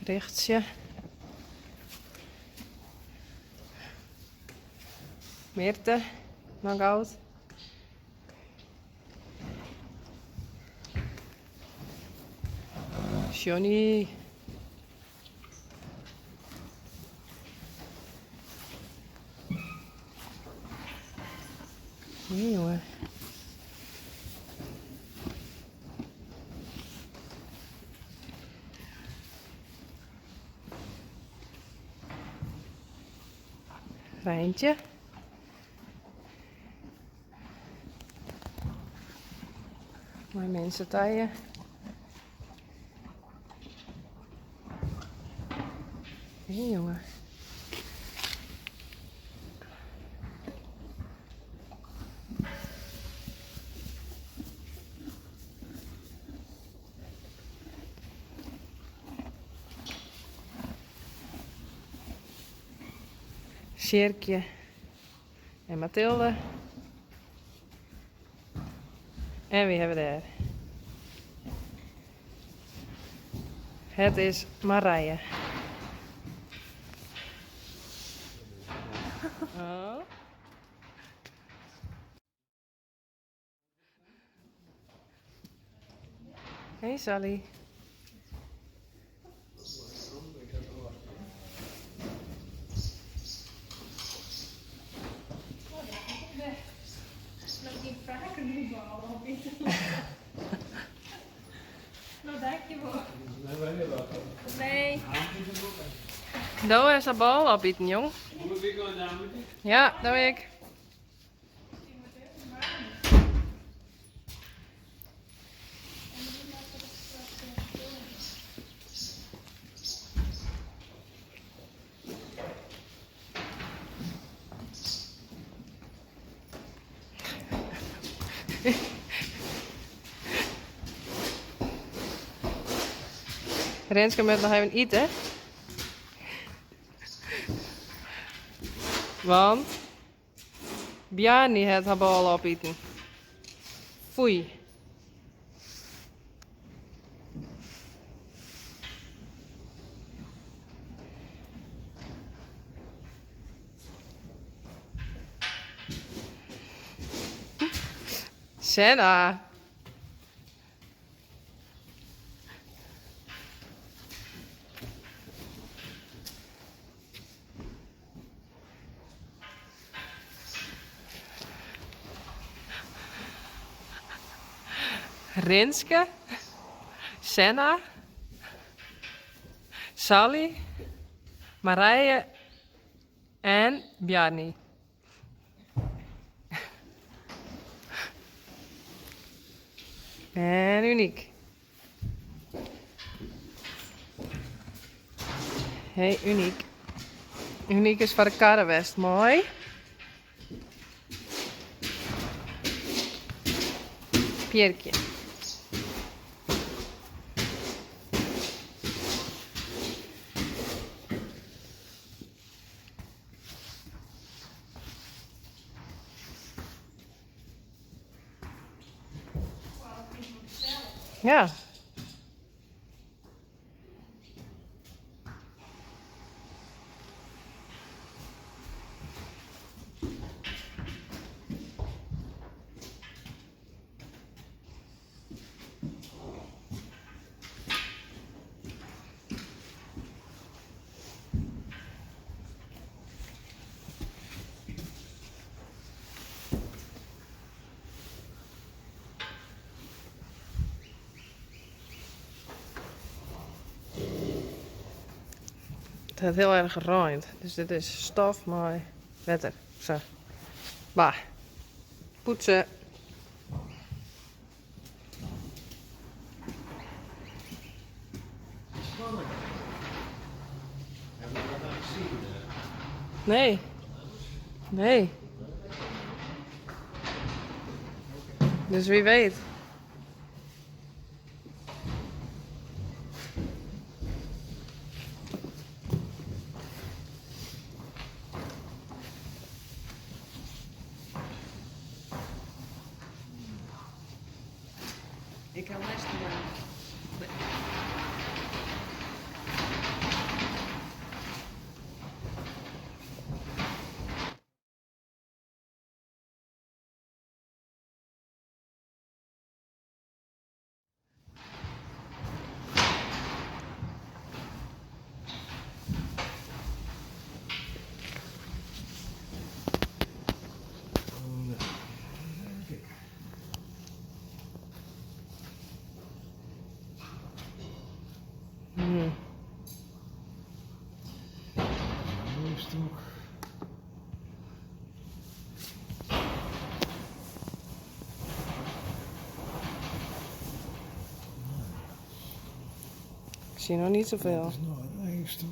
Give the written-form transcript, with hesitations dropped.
Richtsje. Mirte, noch goud. Johnny. Nee, jongen. Rijntje. Mooi mensen tijen. Hé jongen. Sjerkje en Mathilde. En wie hawwe we dêr? Het is Marije. Oh. Hey Sally. Do is de bal opiten, jong. Ja, dat weet ik. Renske moat noch even ite. Want Bjarni hat har bôle opiten. Foei. Senna. Rinske, Senna, Sally, Marije en Bjarni. En Uniek. Hey Uniek. Uniek is foar de karre west, moai. Pierkje. Ja. It hat hiel erch reind, dus dit is stof mei wetter. Sa. Bah. Poetse. Nee. Nee. Dus wie weet. Ik ha lêst fan. zie nog niet zoveel. Het is nog een engstum.